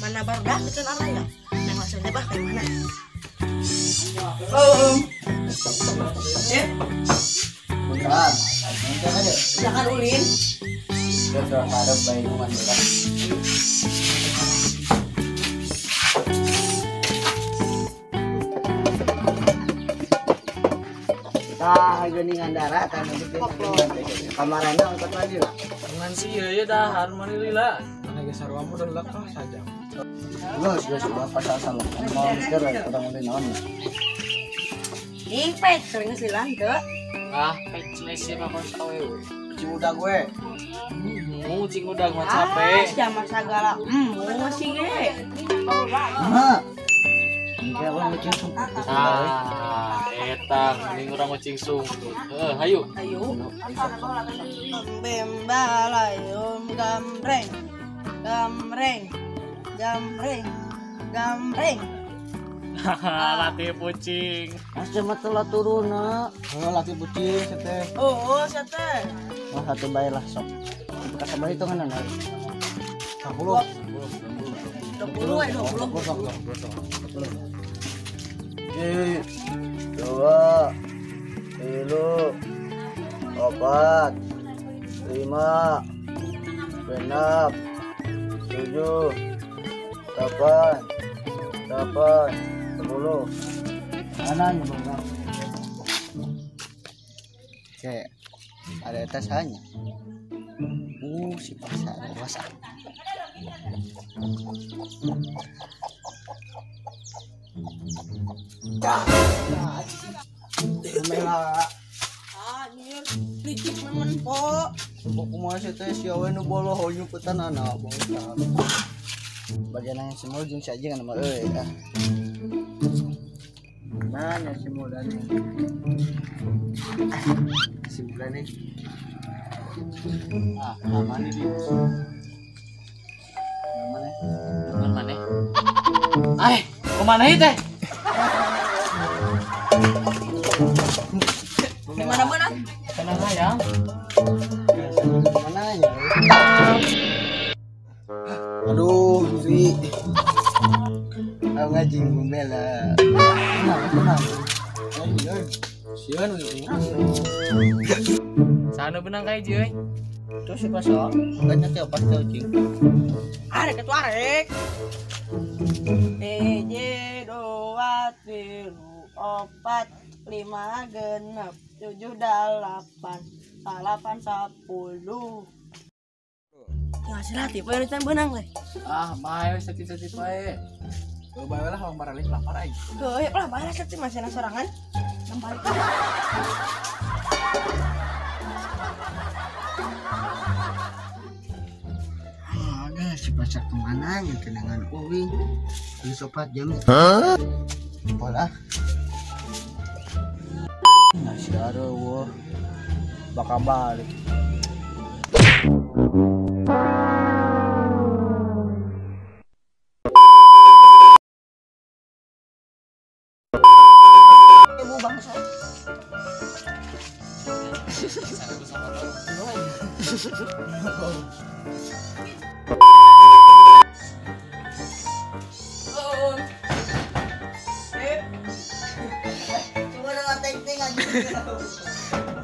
Mana baru dah bikin apa ya? Neng maksudnya bah kayak mana? Bentar, jangan ulin. Sudah harap bayi minuman merah. Tah geuningan darah tah kamarana angkat lagi lah. Dengan sih ya dahar mani lila. Mana geus sarua mah udah lekah saja. Geus geus bapak salah. Mau mikir urang ulin naon. Ing pek sering lila henteu. Ah, pek sih mah kon sawewe. Cing udah gue. Mu cing udah mah capek. Zaman sagala. Mu sih ge. Hah. Engke urang ucing sungkut. Ah, eta mending urang ucing sungkut. Heuh, hayu. Hayu. Bembalayum gambreng. Gambreng. Gambreng. Gambreng. Haha, latih pucing. Mas mah telah turun, Heuh, latih pucing teh. Oh, teh. Oh, satu bae lah sok. Buka sabar hitungan anu. 10. 20 we, 20. 1 2 3 4 5 6 7 8 8 10. Mana nih bang? Oke, ada tasnya. Si pasar luas. Mela. Anjir, licik memang po. Kumaha sih teh si awe nu boloh nyumpetanana bangsa. Bagian yang semul jeung si aji kan mah euy ah. Mana si mulane? Si mulane. Ah, mana di? Mana? Mana? Ai, kemana ieu teh? Di mana mana? Tenang hayang. Mana ya? Aduh, si. Aku ngaji membela. Tenang, tenang. Ayo, Sieun we. Sana benang kayak euy. Terus si pasok, banyak ya pasti ucing. Arek ketua arek. 1 2 3 4 5 6 7 8 9 10. Ngasih latih poe can beunang we. Ah, bae saeutik-saeutik bae. Heuh bae lah urang baralik lapar aing. Heuh, lah bae lah saeutik masih sorangan. Balik. Ada si pacar kemana yang kenangan uing di sopat jam. Pola. Nasi ada wah bakal balik. Ibu bangsa.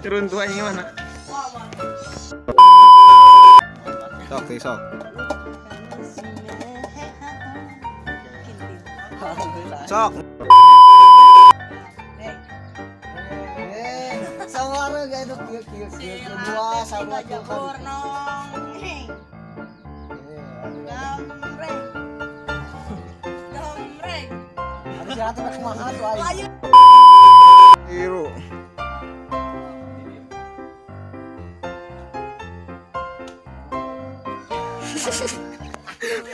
Turun tuanya gimana? Sok, sok. Sok. Sama. Heeh, gaduh kieu kieu kieu dua sarua jabur nong. Gambreng. Gambreng. Ada si ratu kumaha tuh aing. Tiru.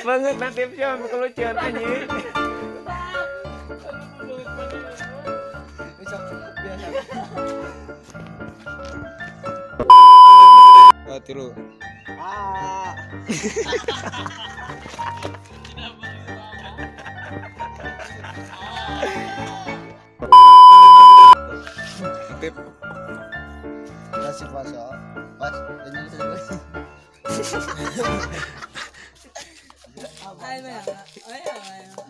Banget nasib siapa kelucuan anjing. Dua tilu. Ah. Tip. Kasih pasal. Pas, ini. Ayo, ayo, ayo.